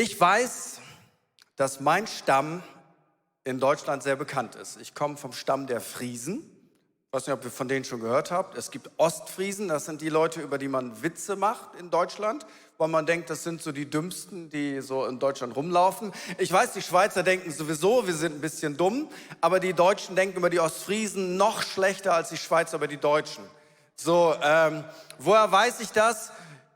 Ich weiß, dass mein Stamm in Deutschland sehr bekannt ist. Ich komme vom Stamm der Friesen. Ich weiß nicht, ob ihr von denen schon gehört habt. Es gibt Ostfriesen, das sind die Leute, über die man Witze macht in Deutschland, weil man denkt, das sind so die Dümmsten, die so in Deutschland rumlaufen. Ich weiß, die Schweizer denken sowieso, wir sind ein bisschen dumm, aber die Deutschen denken über die Ostfriesen noch schlechter als die Schweizer über die Deutschen. So, woher weiß ich das?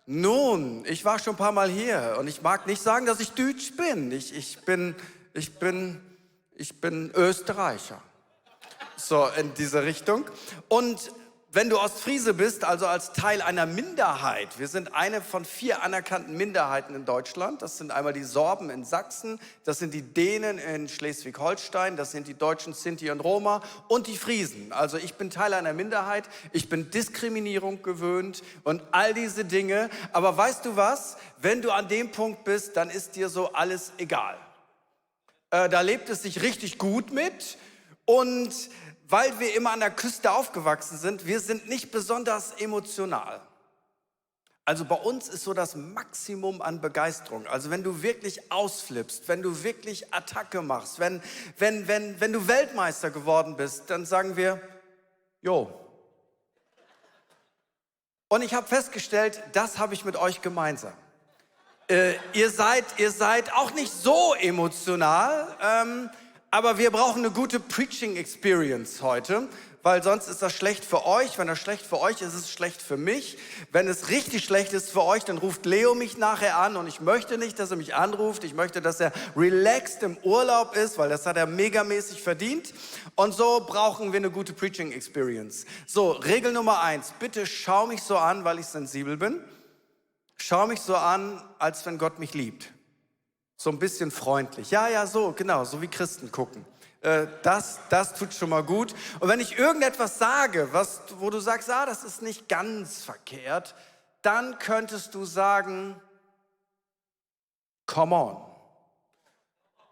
Nun, ich war schon ein paar Mal hier und ich mag nicht sagen, dass ich Deutsch bin. Ich bin Österreicher. So, in diese Richtung. Und wenn du Ostfriese bist, also als Teil einer Minderheit, wir sind eine von 4 anerkannten Minderheiten in Deutschland. Das sind einmal die Sorben in Sachsen, das sind die Dänen in Schleswig-Holstein, das sind die Deutschen, Sinti und Roma und die Friesen. Also ich bin Teil einer Minderheit, ich bin Diskriminierung gewöhnt und all diese Dinge. Aber weißt du was? Wenn du an dem Punkt bist, dann ist dir so alles egal. Da lebt es sich richtig gut mit und weil wir immer an der Küste aufgewachsen sind, wir sind nicht besonders emotional. Also bei uns ist so das Maximum an Begeisterung. Also wenn du wirklich ausflippst, wenn du wirklich Attacke machst, wenn du Weltmeister geworden bist, dann sagen wir, jo. Und ich habe festgestellt, das habe ich mit euch gemeinsam. Ihr seid auch nicht so emotional, aber wir brauchen eine gute Preaching Experience heute, weil sonst ist das schlecht für euch. Wenn das schlecht für euch ist, ist es schlecht für mich. Wenn es richtig schlecht ist für euch, dann ruft Leo mich nachher an und ich möchte nicht, dass er mich anruft. Ich möchte, dass er relaxed im Urlaub ist, weil das hat er megamäßig verdient. Und so brauchen wir eine gute Preaching Experience. So, Regel Nummer 1, bitte schau mich so an, weil ich sensibel bin. Schau mich so an, als wenn Gott mich liebt. So ein bisschen freundlich. Ja, so, genau, so wie Christen gucken. Das tut schon mal gut. Und wenn ich irgendetwas sage, wo du sagst, das ist nicht ganz verkehrt, dann könntest du sagen, come on.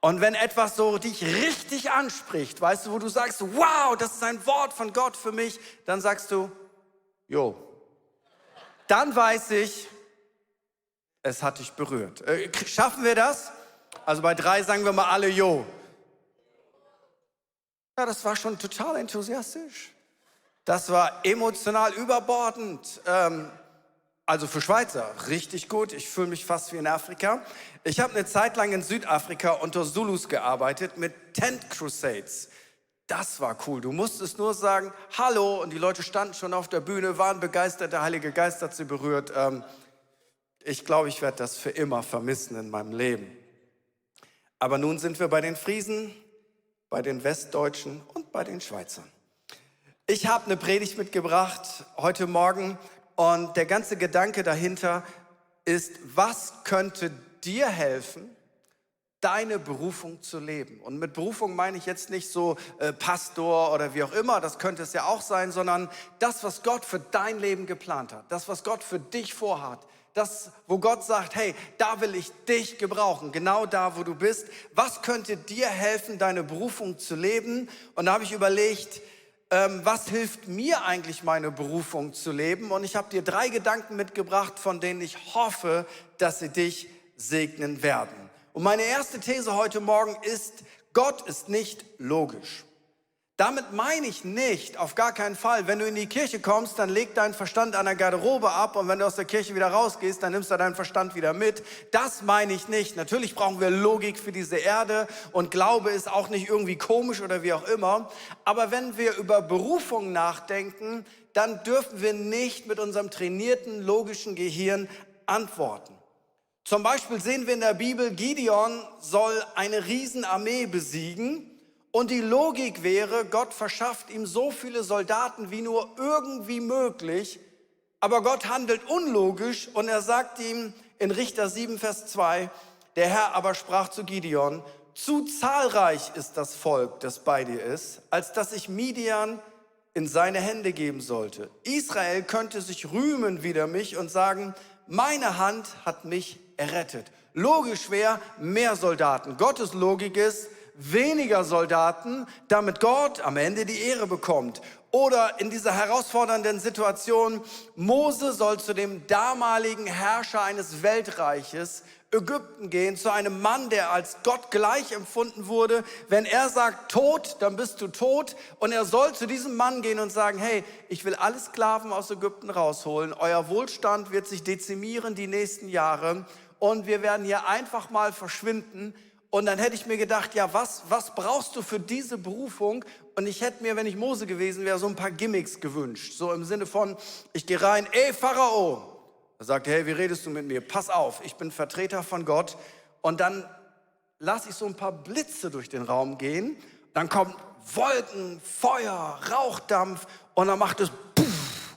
Und wenn etwas so dich richtig anspricht, weißt du, wo du sagst, wow, das ist ein Wort von Gott für mich, dann sagst du, jo. Dann weiß ich, es hat dich berührt. Schaffen wir das? Also bei 3 sagen wir mal alle Jo. Ja, das war schon total enthusiastisch. Das war emotional überbordend. Also für Schweizer richtig gut. Ich fühle mich fast wie in Afrika. Ich habe eine Zeit lang in Südafrika unter Zulus gearbeitet mit Tent Crusades. Das war cool. Du musstest nur sagen, hallo, und die Leute standen schon auf der Bühne, waren begeistert, der Heilige Geist hat sie berührt. Ich glaube, ich werde das für immer vermissen in meinem Leben. Aber nun sind wir bei den Friesen, bei den Westdeutschen und bei den Schweizern. Ich habe eine Predigt mitgebracht heute Morgen und der ganze Gedanke dahinter ist, was könnte dir helfen, deine Berufung zu leben? Und mit Berufung meine ich jetzt nicht so Pastor oder wie auch immer, das könnte es ja auch sein, sondern das, was Gott für dein Leben geplant hat, das, was Gott für dich vorhat. Das, wo Gott sagt, hey, da will ich dich gebrauchen, genau da, wo du bist. Was könnte dir helfen, deine Berufung zu leben? Und da habe ich überlegt, was hilft mir eigentlich, meine Berufung zu leben? Und ich habe dir 3 Gedanken mitgebracht, von denen ich hoffe, dass sie dich segnen werden. Und meine erste These heute Morgen ist, Gott ist nicht logisch. Damit meine ich nicht, auf gar keinen Fall, wenn du in die Kirche kommst, dann leg deinen Verstand an der Garderobe ab und wenn du aus der Kirche wieder rausgehst, dann nimmst du deinen Verstand wieder mit. Das meine ich nicht. Natürlich brauchen wir Logik für diese Erde und Glaube ist auch nicht irgendwie komisch oder wie auch immer. Aber wenn wir über Berufung nachdenken, dann dürfen wir nicht mit unserem trainierten, logischen Gehirn antworten. Zum Beispiel sehen wir in der Bibel, Gideon soll eine Riesenarmee besiegen. Und die Logik wäre, Gott verschafft ihm so viele Soldaten wie nur irgendwie möglich. Aber Gott handelt unlogisch und er sagt ihm in Richter 7, Vers 2, der Herr aber sprach zu Gideon, zu zahlreich ist das Volk, das bei dir ist, als dass ich Midian in seine Hände geben sollte. Israel könnte sich rühmen wider mich und sagen, meine Hand hat mich errettet. Logisch wäre, mehr Soldaten. Gottes Logik ist, weniger Soldaten, damit Gott am Ende die Ehre bekommt. Oder in dieser herausfordernden Situation, Mose soll zu dem damaligen Herrscher eines Weltreiches Ägypten gehen, zu einem Mann, der als Gott gleich empfunden wurde. Wenn er sagt Tod, dann bist du tot. Und er soll zu diesem Mann gehen und sagen, hey, ich will alle Sklaven aus Ägypten rausholen. Euer Wohlstand wird sich dezimieren die nächsten Jahre. Und wir werden hier einfach mal verschwinden. Und dann hätte ich mir gedacht, ja, was brauchst du für diese Berufung? Und ich hätte mir, wenn ich Mose gewesen wäre, so ein paar Gimmicks gewünscht. So im Sinne von, ich gehe rein, ey Pharao. Er sagt, hey, wie redest du mit mir? Pass auf, ich bin Vertreter von Gott. Und dann lasse ich so ein paar Blitze durch den Raum gehen. Dann kommt Wolken, Feuer, Rauchdampf und dann macht es puff.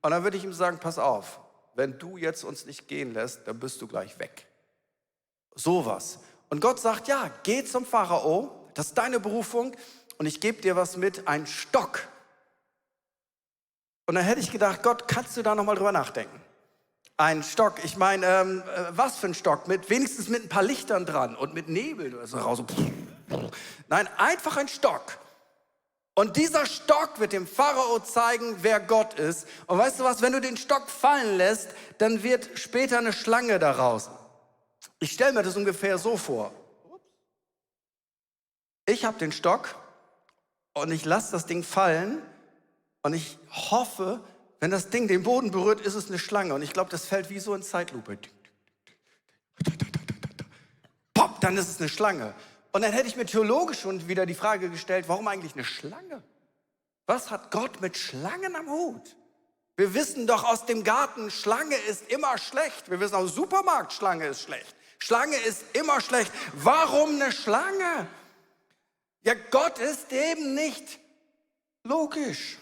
Und dann würde ich ihm sagen, pass auf, wenn du jetzt uns nicht gehen lässt, dann bist du gleich weg. Sowas. Und Gott sagt, ja, geh zum Pharao, das ist deine Berufung und ich gebe dir was mit, einen Stock. Und dann hätte ich gedacht, Gott, kannst du da nochmal drüber nachdenken? Ein Stock, ich meine, was für ein Stock? Wenigstens mit ein paar Lichtern dran und mit Nebel oder so raus. Nein, einfach ein Stock. Und dieser Stock wird dem Pharao zeigen, wer Gott ist. Und weißt du was, wenn du den Stock fallen lässt, dann wird später eine Schlange daraus. Ich stelle mir das ungefähr so vor. Ich habe den Stock und ich lasse das Ding fallen und ich hoffe, wenn das Ding den Boden berührt, ist es eine Schlange. Und ich glaube, das fällt wie so in Zeitlupe. Pop, dann ist es eine Schlange. Und dann hätte ich mir theologisch schon wieder die Frage gestellt, warum eigentlich eine Schlange? Was hat Gott mit Schlangen am Hut? Wir wissen doch aus dem Garten, Schlange ist immer schlecht. Wir wissen aus dem Supermarkt, Schlange ist schlecht. Schlange ist immer schlecht. Warum eine Schlange? Ja, Gott ist eben nicht logisch.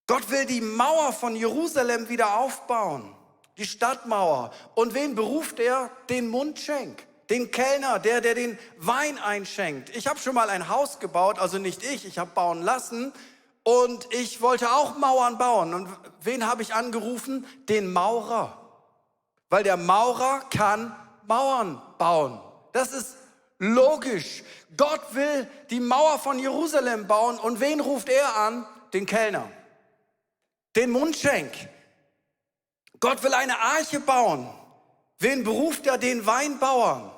Gott will die Mauer von Jerusalem wieder aufbauen, die Stadtmauer. Und wen beruft er? Den Mundschenk, den Kellner, der den Wein einschenkt. Ich habe schon mal ein Haus gebaut, also nicht ich habe bauen lassen. Und ich wollte auch Mauern bauen. Und wen habe ich angerufen? Den Maurer. Weil der Maurer kann Mauern bauen. Das ist logisch. Gott will die Mauer von Jerusalem bauen. Und wen ruft er an? Den Kellner. Den Mundschenk. Gott will eine Arche bauen. Wen beruft er? Den Weinbauern.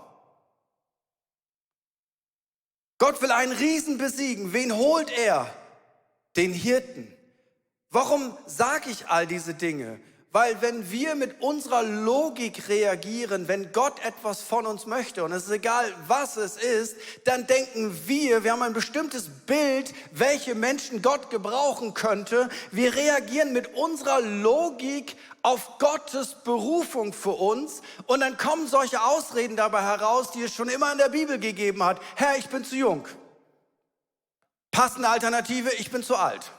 Gott will einen Riesen besiegen. Wen holt er? Den Hirten. Warum sage ich all diese Dinge? Weil wenn wir mit unserer Logik reagieren, wenn Gott etwas von uns möchte, und es ist egal, was es ist, dann denken wir haben ein bestimmtes Bild, welche Menschen Gott gebrauchen könnte. Wir reagieren mit unserer Logik auf Gottes Berufung für uns und dann kommen solche Ausreden dabei heraus, die es schon immer in der Bibel gegeben hat. Herr, ich bin zu jung. Passende Alternative, ich bin zu alt.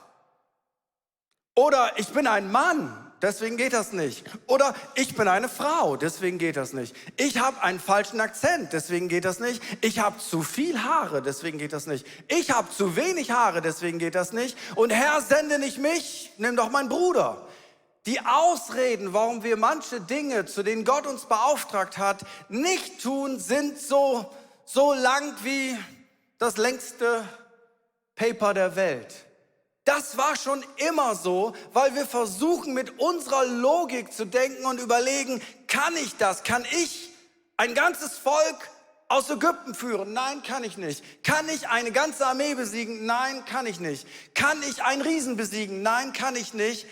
Oder ich bin ein Mann. Deswegen geht das nicht. Oder ich bin eine Frau, deswegen geht das nicht. Ich habe einen falschen Akzent, deswegen geht das nicht. Ich habe zu viel Haare, deswegen geht das nicht. Ich habe zu wenig Haare, deswegen geht das nicht. Und Herr, sende nicht mich, nimm doch meinen Bruder. Die Ausreden, warum wir manche Dinge, zu denen Gott uns beauftragt hat, nicht tun, sind so lang wie das längste Paper der Welt. Das war schon immer so, weil wir versuchen, mit unserer Logik zu denken und überlegen, kann ich das? Kann ich ein ganzes Volk aus Ägypten führen? Nein, kann ich nicht. Kann ich eine ganze Armee besiegen? Nein, kann ich nicht. Kann ich einen Riesen besiegen? Nein, kann ich nicht.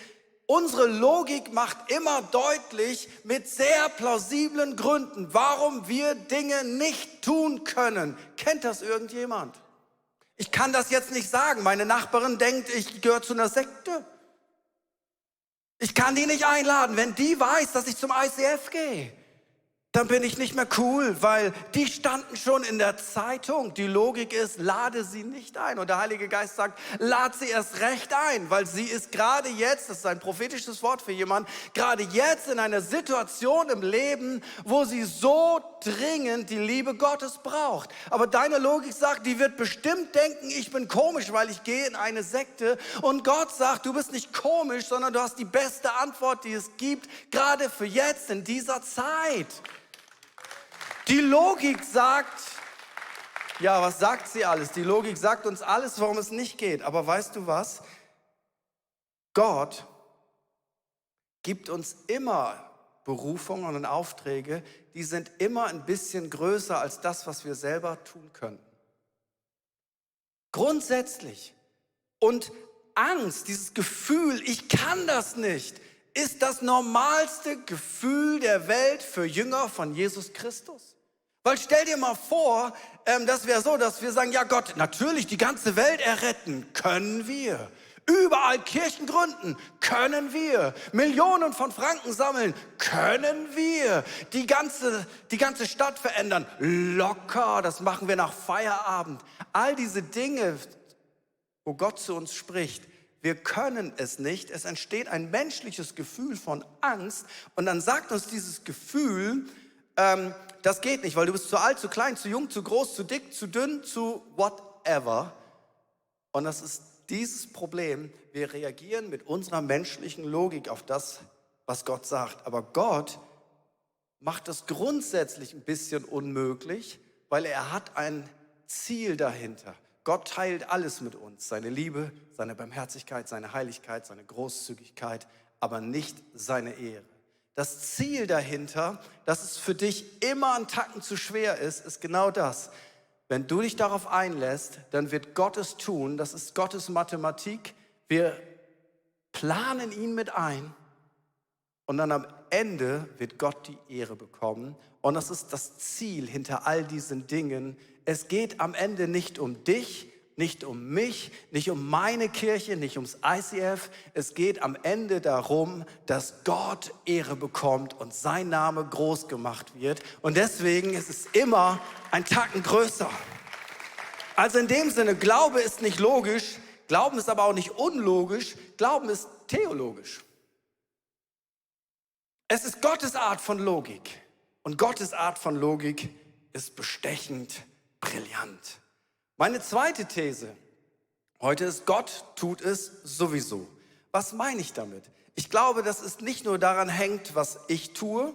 Unsere Logik macht immer deutlich mit sehr plausiblen Gründen, warum wir Dinge nicht tun können. Kennt das irgendjemand? Ich kann das jetzt nicht sagen. Meine Nachbarin denkt, ich gehöre zu einer Sekte. Ich kann die nicht einladen. Wenn die weiß, dass ich zum ICF gehe, dann bin ich nicht mehr cool, weil die standen schon in der Zeitung. Die Logik ist, lade sie nicht ein. Und der Heilige Geist sagt, lad sie erst recht ein, weil sie ist gerade jetzt, das ist ein prophetisches Wort für jemanden, gerade jetzt in einer Situation im Leben, wo sie so dringend die Liebe Gottes braucht. Aber deine Logik sagt, die wird bestimmt denken, ich bin komisch, weil ich gehe in eine Sekte. Und Gott sagt, du bist nicht komisch, sondern du hast die beste Antwort, die es gibt, gerade für jetzt in dieser Zeit. Die Logik sagt, ja, was sagt sie alles? Die Logik sagt uns alles, warum es nicht geht. Aber weißt du was? Gott gibt uns immer Berufungen und Aufträge, die sind immer ein bisschen größer als das, was wir selber tun können. Grundsätzlich. Und Angst, dieses Gefühl, ich kann das nicht, ist das normalste Gefühl der Welt für Jünger von Jesus Christus. Weil stell dir mal vor, das wäre so, dass wir sagen, ja Gott, natürlich die ganze Welt erretten, können wir. Überall Kirchen gründen, können wir. Millionen von Franken sammeln, können wir. Die ganze Stadt verändern, locker, das machen wir nach Feierabend. All diese Dinge, wo Gott zu uns spricht, wir können es nicht. Es entsteht ein menschliches Gefühl von Angst und dann sagt uns dieses Gefühl, das geht nicht, weil du bist zu alt, zu klein, zu jung, zu groß, zu dick, zu dünn, zu whatever. Und das ist dieses Problem. Wir reagieren mit unserer menschlichen Logik auf das, was Gott sagt. Aber Gott macht das grundsätzlich ein bisschen unmöglich, weil er hat ein Ziel dahinter. Gott teilt alles mit uns, seine Liebe, seine Barmherzigkeit, seine Heiligkeit, seine Großzügigkeit, aber nicht seine Ehre. Das Ziel dahinter, dass es für dich immer einen Tacken zu schwer ist genau das. Wenn du dich darauf einlässt, dann wird Gott es tun. Das ist Gottes Mathematik. Wir planen ihn mit ein und dann am Ende wird Gott die Ehre bekommen. Und das ist das Ziel hinter all diesen Dingen. Es geht am Ende nicht um dich, nicht um mich, nicht um meine Kirche, nicht ums ICF. Es geht am Ende darum, dass Gott Ehre bekommt und sein Name groß gemacht wird. Und deswegen ist es immer ein Tacken größer. Also in dem Sinne, Glaube ist nicht logisch, Glauben ist aber auch nicht unlogisch, Glauben ist theologisch. Es ist Gottes Art von Logik. Und Gottes Art von Logik ist bestechend brillant. Meine zweite These heute ist, Gott tut es sowieso. Was meine ich damit? Ich glaube, dass es nicht nur daran hängt, was ich tue,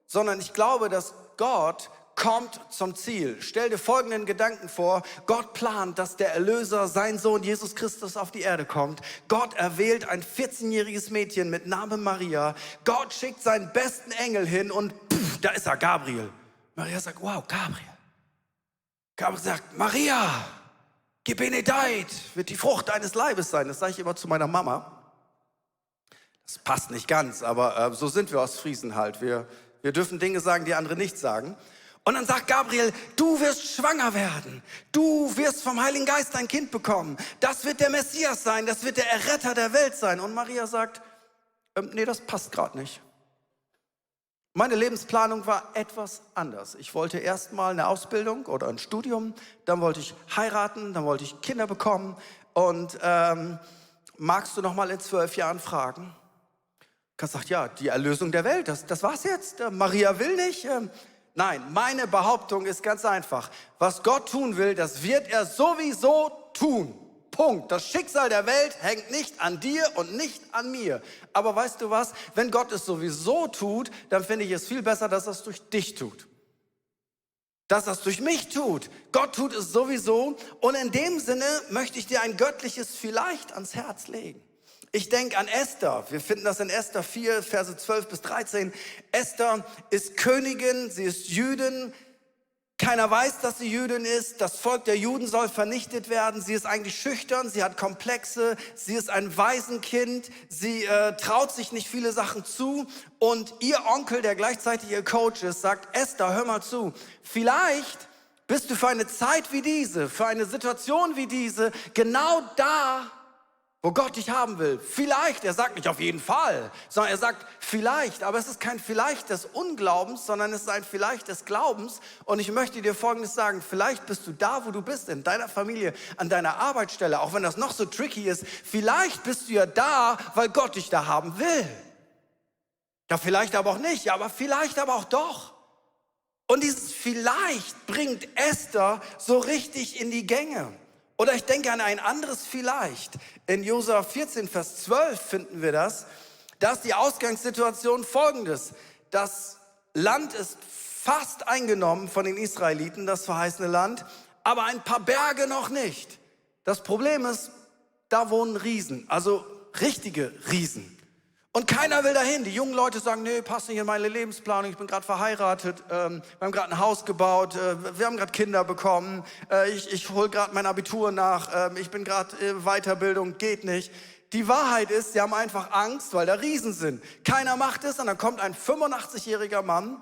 sondern ich glaube, dass Gott kommt zum Ziel. Stell dir folgenden Gedanken vor. Gott plant, dass der Erlöser, sein Sohn Jesus Christus, auf die Erde kommt. Gott erwählt ein 14-jähriges Mädchen mit Namen Maria. Gott schickt seinen besten Engel hin und da ist er, Gabriel. Maria sagt, wow, Gabriel. Gabriel sagt, Maria, gebenedeit wird die Frucht deines Leibes sein. Das sage ich immer zu meiner Mama. Das passt nicht ganz, aber so sind wir aus Friesen halt. Wir dürfen Dinge sagen, die andere nicht sagen. Und dann sagt Gabriel, du wirst schwanger werden. Du wirst vom Heiligen Geist ein Kind bekommen. Das wird der Messias sein, das wird der Erretter der Welt sein. Und Maria sagt, nee, das passt gerade nicht. Meine Lebensplanung war etwas anders. Ich wollte erst mal eine Ausbildung oder ein Studium, dann wollte ich heiraten, dann wollte ich Kinder bekommen. Und magst du noch mal in 12 Jahren fragen? Gott sagt, ja, die Erlösung der Welt, das war's jetzt. Maria will nicht. Nein, meine Behauptung ist ganz einfach. Was Gott tun will, das wird er sowieso tun. Punkt. Das Schicksal der Welt hängt nicht an dir und nicht an mir. Aber weißt du was? Wenn Gott es sowieso tut, dann finde ich es viel besser, dass er es durch dich tut. Dass er es durch mich tut. Gott tut es sowieso. Und in dem Sinne möchte ich dir ein göttliches Vielleicht ans Herz legen. Ich denke an Esther. Wir finden das in Esther 4, Verse 12 bis 13. Esther ist Königin, sie ist Jüdin. Keiner weiß, dass sie Jüdin ist. Das Volk der Juden soll vernichtet werden. Sie ist eigentlich schüchtern, sie hat Komplexe, sie ist ein Waisenkind, sie traut sich nicht viele Sachen zu. Und ihr Onkel, der gleichzeitig ihr Coach ist, sagt, Esther, hör mal zu, vielleicht bist du für eine Zeit wie diese, für eine Situation wie diese, genau da, wo Gott dich haben will. Vielleicht, er sagt nicht auf jeden Fall, sondern er sagt vielleicht, aber es ist kein Vielleicht des Unglaubens, sondern es ist ein Vielleicht des Glaubens. Und ich möchte dir Folgendes sagen, vielleicht bist du da, wo du bist, in deiner Familie, an deiner Arbeitsstelle, auch wenn das noch so tricky ist, vielleicht bist du ja da, weil Gott dich da haben will. Ja, vielleicht aber auch nicht, ja, aber vielleicht aber auch doch. Und dieses Vielleicht bringt Esther so richtig in die Gänge. Oder ich denke an ein anderes Vielleicht. In Josua 14, Vers 12 finden wir das. Da ist die Ausgangssituation folgendes. Das Land ist fast eingenommen von den Israeliten, das verheißene Land, aber ein paar Berge noch nicht. Das Problem ist, da wohnen Riesen, also richtige Riesen. Und keiner will dahin. Die jungen Leute sagen, nee, passt nicht in meine Lebensplanung, ich bin gerade verheiratet, wir haben gerade ein Haus gebaut, wir haben gerade Kinder bekommen, ich hole gerade mein Abitur nach, ich bin gerade Weiterbildung, geht nicht. Die Wahrheit ist, sie haben einfach Angst, weil da Riesen sind. Keiner macht es und dann kommt ein 85-jähriger Mann,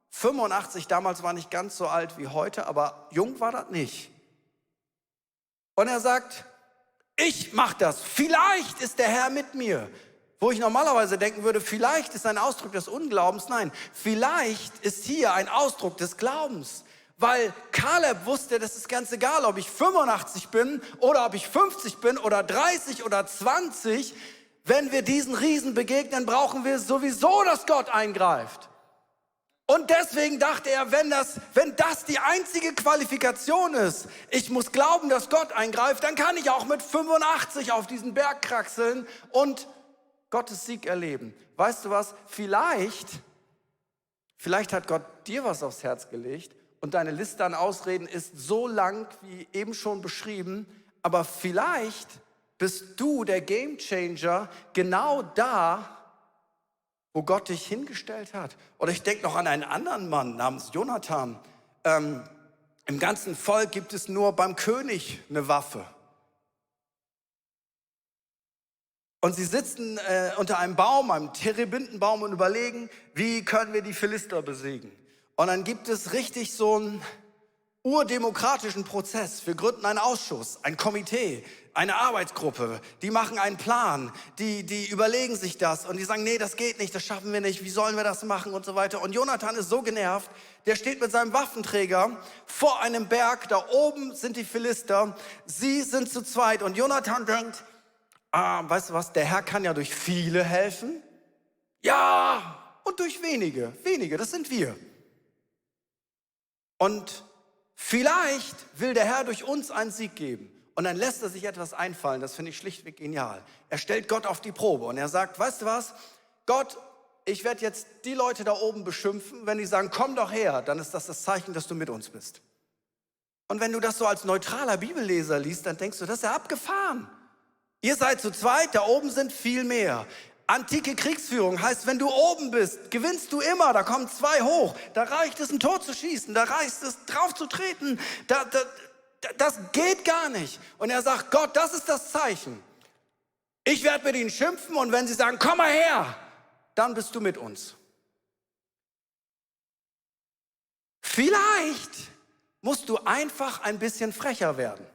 85, damals war nicht ganz so alt wie heute, aber jung war das nicht. Und er sagt, ich mach das, vielleicht ist der Herr mit mir. Wo ich normalerweise denken würde, vielleicht ist ein Ausdruck des Unglaubens. Nein, vielleicht ist hier ein Ausdruck des Glaubens. Weil Kaleb wusste, das ist ganz egal, ob ich 85 bin oder ob ich 50 bin oder 30 oder 20. Wenn wir diesen Riesen begegnen, brauchen wir sowieso, dass Gott eingreift. Und deswegen dachte er, wenn das die einzige Qualifikation ist, ich muss glauben, dass Gott eingreift, dann kann ich auch mit 85 auf diesen Berg kraxeln und Gottes Sieg erleben. Weißt du was? Vielleicht hat Gott dir was aufs Herz gelegt und deine Liste an Ausreden ist so lang, wie eben schon beschrieben, aber vielleicht bist du der Gamechanger genau da, wo Gott dich hingestellt hat. Oder ich denke noch an einen anderen Mann namens Jonathan. Im ganzen Volk gibt es nur beim König eine Waffe. Und sie sitzen unter einem Baum, einem Terebintenbaum und überlegen, wie können wir die Philister besiegen. Und dann gibt es richtig so einen urdemokratischen Prozess. Wir gründen einen Ausschuss, ein Komitee, eine Arbeitsgruppe. Die machen einen Plan, die überlegen sich das und die sagen, nee, das geht nicht, das schaffen wir nicht, wie sollen wir das machen und so weiter. Und Jonathan ist so genervt, der steht mit seinem Waffenträger vor einem Berg, da oben sind die Philister, sie sind zu zweit und Jonathan denkt, weißt du was, der Herr kann ja durch viele helfen. Ja, und durch wenige, das sind wir. Und vielleicht will der Herr durch uns einen Sieg geben. Und dann lässt er sich etwas einfallen, das finde ich schlichtweg genial. Er stellt Gott auf die Probe und er sagt, weißt du was, Gott, ich werde jetzt die Leute da oben beschimpfen, wenn die sagen, komm doch her, dann ist das Zeichen, dass du mit uns bist. Und wenn du das so als neutraler Bibelleser liest, dann denkst du, das ist ja abgefahren. Ihr seid zu zweit, da oben sind viel mehr. Antike Kriegsführung heißt, wenn du oben bist, gewinnst du immer. Da kommen zwei hoch. Da reicht es, ein Tor zu schießen. Da reicht es, drauf zu treten. Das geht gar nicht. Und er sagt, Gott, das ist das Zeichen. Ich werde mit ihnen schimpfen und wenn sie sagen, komm mal her, dann bist du mit uns. Vielleicht musst du einfach ein bisschen frecher werden.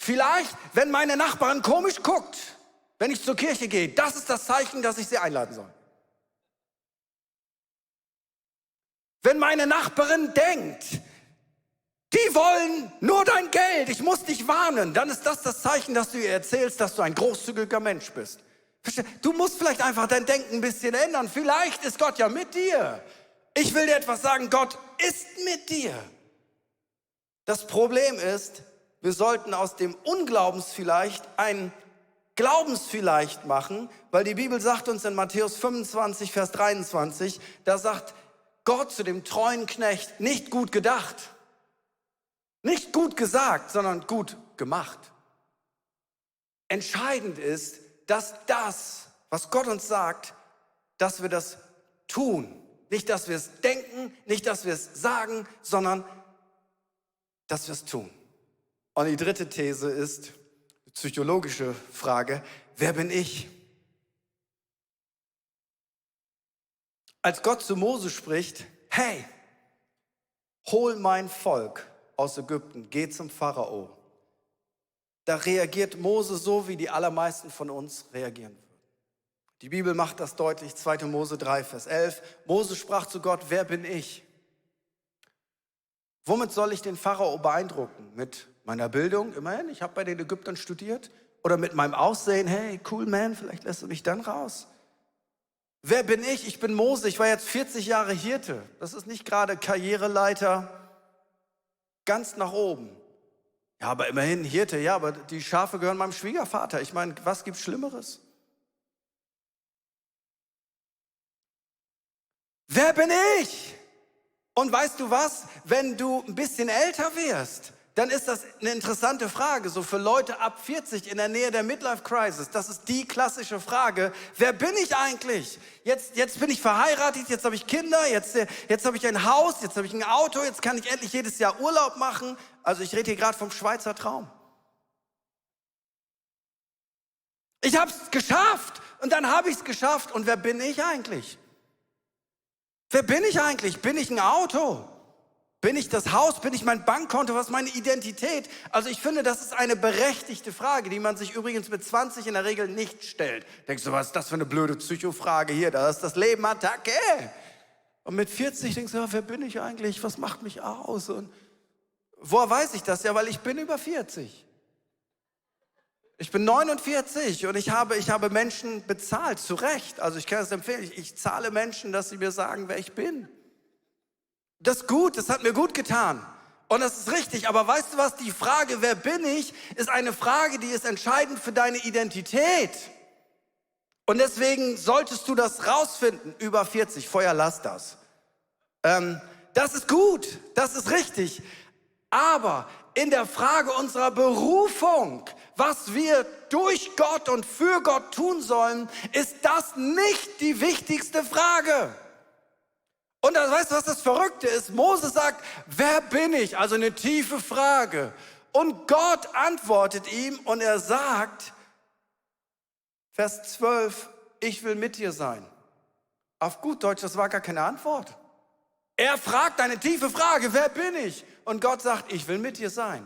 Vielleicht, wenn meine Nachbarin komisch guckt, wenn ich zur Kirche gehe, das ist das Zeichen, dass ich sie einladen soll. Wenn meine Nachbarin denkt, die wollen nur dein Geld, ich muss dich warnen, dann ist das das Zeichen, dass du ihr erzählst, dass du ein großzügiger Mensch bist. Du musst vielleicht einfach dein Denken ein bisschen ändern. Vielleicht ist Gott ja mit dir. Ich will dir etwas sagen, Gott ist mit dir. Das Problem ist, wir sollten aus dem Unglaubensvielleicht ein Glaubensvielleicht machen, weil die Bibel sagt uns in Matthäus 25, Vers 23, da sagt Gott zu dem treuen Knecht, nicht gut gedacht, nicht gut gesagt, sondern gut gemacht. Entscheidend ist, dass das, was Gott uns sagt, dass wir das tun. Nicht, dass wir es denken, nicht, dass wir es sagen, sondern dass wir es tun. Und die dritte These ist, die psychologische Frage, wer bin ich? Als Gott zu Mose spricht, hey, hol mein Volk aus Ägypten, geh zum Pharao. Da reagiert Mose so, wie die allermeisten von uns reagieren würden. Die Bibel macht das deutlich, 2. Mose 3, Vers 11. Mose sprach zu Gott, wer bin ich? Womit soll ich den Pharao beeindrucken? Mit meiner Bildung, immerhin, ich habe bei den Ägyptern studiert. Oder mit meinem Aussehen, hey, cool man, vielleicht lässt du mich dann raus. Wer bin ich? Ich bin Mose, ich war jetzt 40 Jahre Hirte. Das ist nicht gerade Karriereleiter ganz nach oben. Ja, aber immerhin Hirte, ja, aber die Schafe gehören meinem Schwiegervater. Ich meine, was gibt's Schlimmeres? Wer bin ich? Und weißt du was? Wenn du ein bisschen älter wirst, dann ist das eine interessante Frage, so für Leute ab 40 in der Nähe der Midlife Crisis. Das ist die klassische Frage, wer bin ich eigentlich? Jetzt bin ich verheiratet, jetzt habe ich Kinder, jetzt habe ich ein Haus, jetzt habe ich ein Auto, jetzt kann ich endlich jedes Jahr Urlaub machen. Also ich rede hier gerade vom Schweizer Traum. Ich habe es geschafft und dann habe ich es geschafft. Und wer bin ich eigentlich? Wer bin ich eigentlich? Bin ich ein Auto? Bin ich das Haus? Bin ich mein Bankkonto? Was ist meine Identität? Also ich finde, das ist eine berechtigte Frage, die man sich übrigens mit 20 in der Regel nicht stellt. Denkst du, was ist das für eine blöde Psychofrage hier? Da ist das Leben Attacke. Und mit 40 denkst du, wer bin ich eigentlich? Was macht mich aus? Und woher weiß ich das? Ja, weil ich bin über 40. Ich bin 49 und ich habe Menschen bezahlt, zu Recht. Also ich kann es empfehlen, ich zahle Menschen, dass sie mir sagen, wer ich bin. Das ist gut, das hat mir gut getan. Und das ist richtig, aber weißt du was, die Frage, wer bin ich, ist eine Frage, die ist entscheidend für deine Identität. Und deswegen solltest du das rausfinden, über 40, Feuer, lass das. Das ist gut, das ist richtig. Aber in der Frage unserer Berufung, was wir durch Gott und für Gott tun sollen, ist das nicht die wichtigste Frage. Und weißt du, was das Verrückte ist? Mose sagt, wer bin ich? Also eine tiefe Frage. Und Gott antwortet ihm und er sagt, Vers 12, ich will mit dir sein. Auf gut Deutsch, das war gar keine Antwort. Er fragt eine tiefe Frage, wer bin ich? Und Gott sagt, ich will mit dir sein.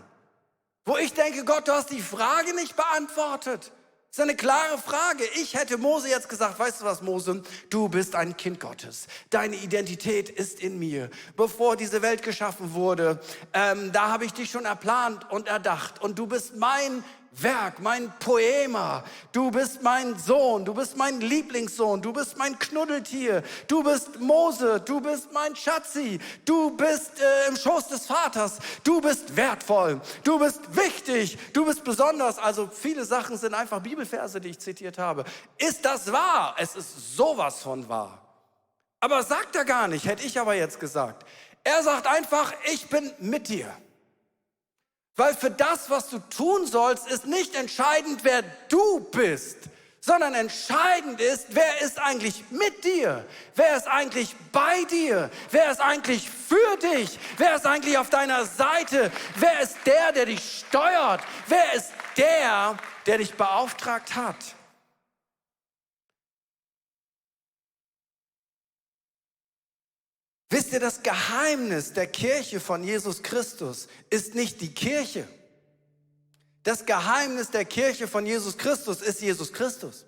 Wo ich denke, Gott, du hast die Frage nicht beantwortet. Das ist eine klare Frage. Ich hätte Mose jetzt gesagt, weißt du was, Mose? Du bist ein Kind Gottes. Deine Identität ist in mir. Bevor diese Welt geschaffen wurde, da habe ich dich schon erplant und erdacht. Und du bist mein Werk, mein Poema. Du bist mein Sohn, du bist mein Lieblingssohn, du bist mein Knuddeltier. Du bist Mose, du bist mein Schatzi. Du bist im Schoß des Vaters. Du bist wertvoll, du bist wichtig, du bist besonders. Also viele Sachen sind einfach Bibelverse, die ich zitiert habe. Ist das wahr? Es ist sowas von wahr. Aber sagt er gar nicht, hätte ich aber jetzt gesagt. Er sagt einfach, ich bin mit dir. Weil für das, was du tun sollst, ist nicht entscheidend, wer du bist, sondern entscheidend ist, wer ist eigentlich mit dir? Wer ist eigentlich bei dir? Wer ist eigentlich für dich? Wer ist eigentlich auf deiner Seite? Wer ist der dich steuert? Wer ist der dich beauftragt hat? Wisst ihr, das Geheimnis der Kirche von Jesus Christus ist nicht die Kirche. Das Geheimnis der Kirche von Jesus Christus ist Jesus Christus.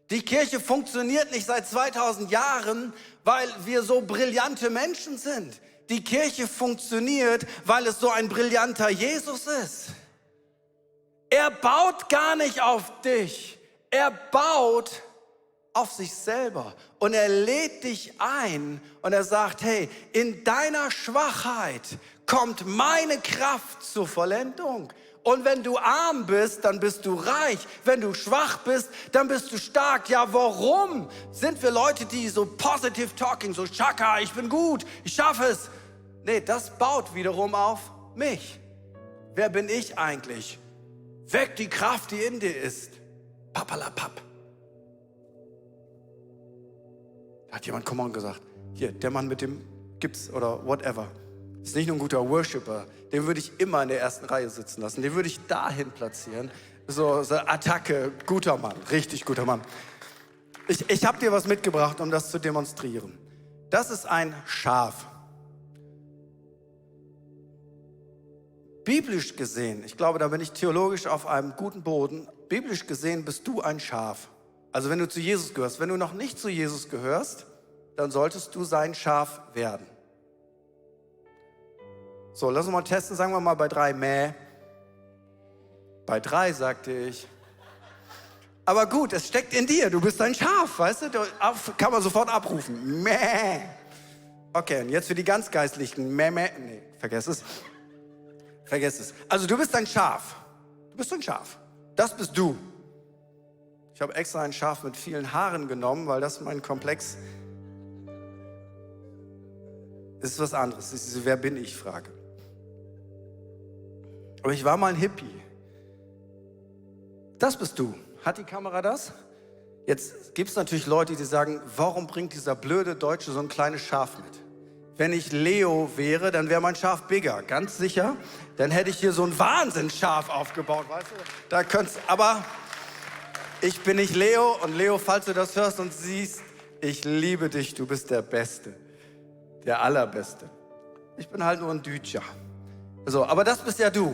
Die Kirche funktioniert nicht seit 2000 Jahren, weil wir so brillante Menschen sind. Die Kirche funktioniert, weil es so ein brillanter Jesus ist. Er baut gar nicht auf dich. Er baut auf sich selber und er lädt dich ein und er sagt, hey, in deiner Schwachheit kommt meine Kraft zur Vollendung. Und wenn du arm bist, dann bist du reich. Wenn du schwach bist, dann bist du stark. Ja, warum sind wir Leute, die so positive talking, so Chaka, ich bin gut, ich schaffe es. Nee, das baut wiederum auf mich. Wer bin ich eigentlich? Weck die Kraft, die in dir ist. Papalapap. Da hat jemand come on gesagt, hier, der Mann mit dem Gips oder whatever, ist nicht nur ein guter Worshipper, den würde ich immer in der ersten Reihe sitzen lassen, den würde ich dahin platzieren. So Attacke, guter Mann, richtig guter Mann. Ich habe dir was mitgebracht, um das zu demonstrieren. Das ist ein Schaf. Biblisch gesehen, ich glaube, da bin ich theologisch auf einem guten Boden, biblisch gesehen bist du ein Schaf. Also wenn du zu Jesus gehörst, wenn du noch nicht zu Jesus gehörst, dann solltest du sein Schaf werden. So, lass uns mal testen, sagen wir mal bei 3 Mäh. Bei 3 sagte ich. Aber gut, es steckt in dir, du bist ein Schaf, weißt du? Kann man sofort abrufen. Mäh. Okay, und jetzt für die ganz Geistlichen. Mäh, mäh. Nee, vergiss es. Vergiss es. Also du bist ein Schaf. Du bist ein Schaf. Das bist du. Ich habe extra ein Schaf mit vielen Haaren genommen, weil das mein Komplex ist. Was anderes. Das ist diese Wer bin ich Frage. Aber ich war mal ein Hippie. Das bist du. Hat die Kamera das? Jetzt gibt es natürlich Leute, die sagen, warum bringt dieser blöde Deutsche so ein kleines Schaf mit? Wenn ich Leo wäre, dann wäre mein Schaf bigger, ganz sicher. Dann hätte ich hier so ein Wahnsinnsschaf aufgebaut, weißt du? Da könnt's, aber ich bin nicht Leo. Und Leo, falls du das hörst und siehst, ich liebe dich, du bist der Beste, der Allerbeste. Ich bin halt nur ein Dütscher. So, aber das bist ja du.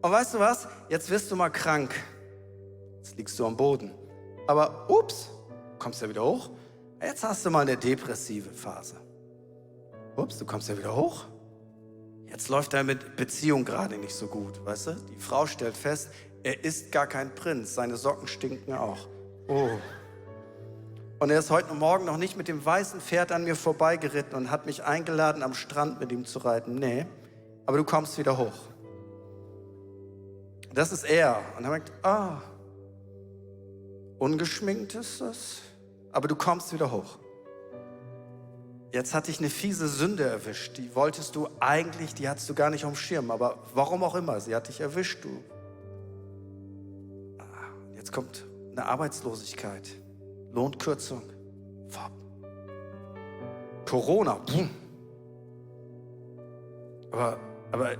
Und weißt du was? Jetzt wirst du mal krank. Jetzt liegst du am Boden. Aber ups, kommst ja wieder hoch. Jetzt hast du mal eine depressive Phase. Ups, du kommst ja wieder hoch. Jetzt läuft deine Beziehung gerade nicht so gut, weißt du? Die Frau stellt fest, er ist gar kein Prinz, seine Socken stinken auch. Oh. Und er ist heute Morgen noch nicht mit dem weißen Pferd an mir vorbeigeritten und hat mich eingeladen, am Strand mit ihm zu reiten. Nee, aber du kommst wieder hoch. Das ist er. Und er merkt, ungeschminkt ist es, aber du kommst wieder hoch. Jetzt hat dich eine fiese Sünde erwischt, die wolltest du eigentlich, die hattest du gar nicht auf dem Schirm, aber warum auch immer, sie hat dich erwischt, du. Jetzt kommt eine Arbeitslosigkeit, Lohnkürzung, Corona, boom. Aber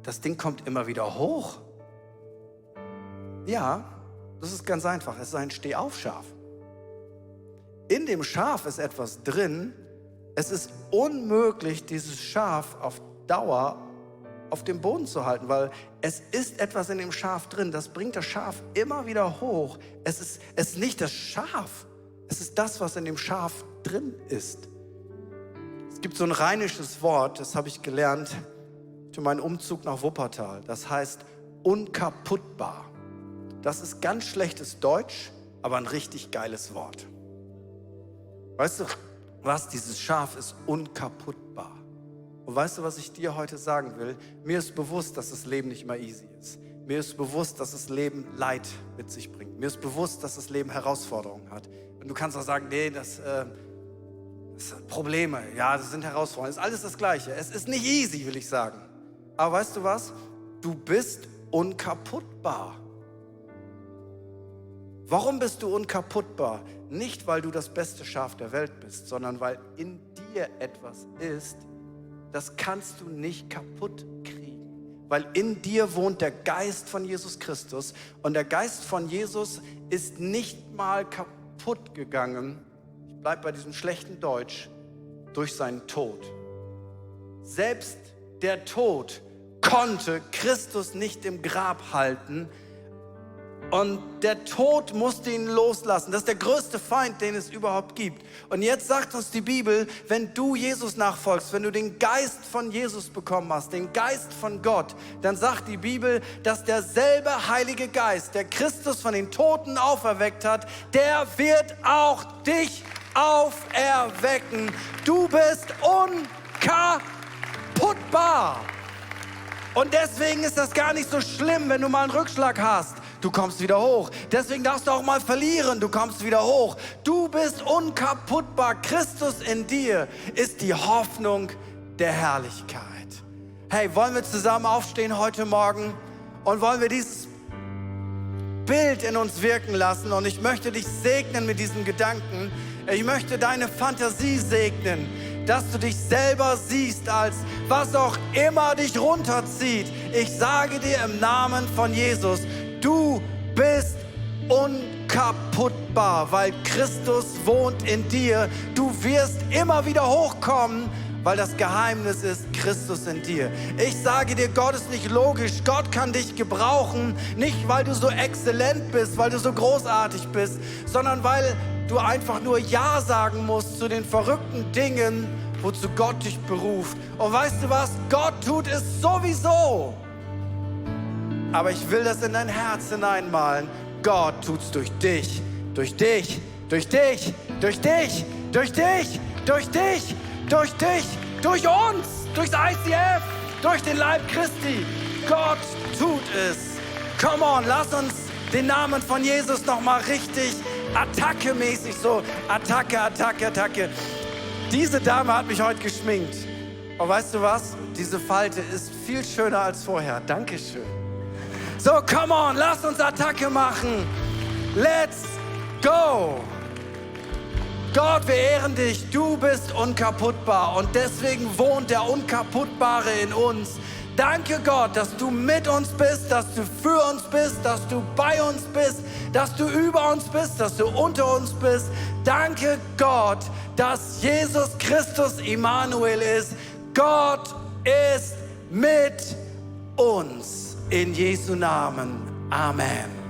das Ding kommt immer wieder hoch. Ja, das ist ganz einfach, es ist ein Stehaufschaf. In dem Schaf ist etwas drin. Es ist unmöglich, dieses Schaf auf Dauer auf dem Boden zu halten, weil es ist etwas in dem Schaf drin, das bringt das Schaf immer wieder hoch. Es ist nicht das Schaf, es ist das, was in dem Schaf drin ist. Es gibt so ein rheinisches Wort, das habe ich gelernt für meinen Umzug nach Wuppertal. Das heißt unkaputtbar. Das ist ganz schlechtes Deutsch, aber ein richtig geiles Wort. Weißt du was? Dieses Schaf ist unkaputtbar. Und weißt du, was ich dir heute sagen will? Mir ist bewusst, dass das Leben nicht immer easy ist. Mir ist bewusst, dass das Leben Leid mit sich bringt. Mir ist bewusst, dass das Leben Herausforderungen hat. Und du kannst auch sagen, nee, das sind Probleme, ja, das sind Herausforderungen. Es ist alles das Gleiche. Es ist nicht easy, will ich sagen. Aber weißt du was? Du bist unkaputtbar. Warum bist du unkaputtbar? Nicht, weil du das beste Schaf der Welt bist, sondern weil in dir etwas ist, das kannst du nicht kaputt kriegen. Weil in dir wohnt der Geist von Jesus Christus und der Geist von Jesus ist nicht mal kaputt gegangen, ich bleibe bei diesem schlechten Deutsch, durch seinen Tod. Selbst der Tod konnte Christus nicht im Grab halten. Und der Tod musste ihn loslassen. Das ist der größte Feind, den es überhaupt gibt. Und jetzt sagt uns die Bibel, wenn du Jesus nachfolgst, wenn du den Geist von Jesus bekommen hast, den Geist von Gott, dann sagt die Bibel, dass derselbe Heilige Geist, der Christus von den Toten auferweckt hat, der wird auch dich auferwecken. Du bist unkaputtbar. Und deswegen ist das gar nicht so schlimm, wenn du mal einen Rückschlag hast. Du kommst wieder hoch. Deswegen darfst du auch mal verlieren. Du kommst wieder hoch. Du bist unkaputtbar. Christus in dir ist die Hoffnung der Herrlichkeit. Hey, wollen wir zusammen aufstehen heute Morgen und wollen wir dieses Bild in uns wirken lassen? Und ich möchte dich segnen mit diesem Gedanken. Ich möchte deine Fantasie segnen, dass du dich selber siehst als was auch immer dich runterzieht. Ich sage dir im Namen von Jesus, du bist unkaputtbar, weil Christus wohnt in dir. Du wirst immer wieder hochkommen, weil das Geheimnis ist Christus in dir. Ich sage dir, Gott ist nicht logisch. Gott kann dich gebrauchen, nicht weil du so exzellent bist, weil du so großartig bist, sondern weil du einfach nur Ja sagen musst zu den verrückten Dingen, wozu Gott dich beruft. Und weißt du was? Gott tut es sowieso. Aber ich will das in dein Herz hineinmalen. Gott tut's durch dich, durch dich, durch dich, durch dich, durch dich, durch dich, durch dich, durch uns, durchs ICF, durch den Leib Christi. Gott tut es. Come on, lass uns den Namen von Jesus nochmal richtig attackemäßig so. Attacke, Attacke, Attacke. Diese Dame hat mich heute geschminkt. Und weißt du was? Diese Falte ist viel schöner als vorher. Dankeschön. So, come on, lass uns Attacke machen. Let's go. Gott, wir ehren dich. Du bist unkaputtbar und deswegen wohnt der Unkaputtbare in uns. Danke Gott, dass du mit uns bist, dass du für uns bist, dass du bei uns bist, dass du über uns bist, dass du unter uns bist. Danke Gott, dass Jesus Christus Immanuel ist. Gott ist mit uns. In Jesu Namen. Amen.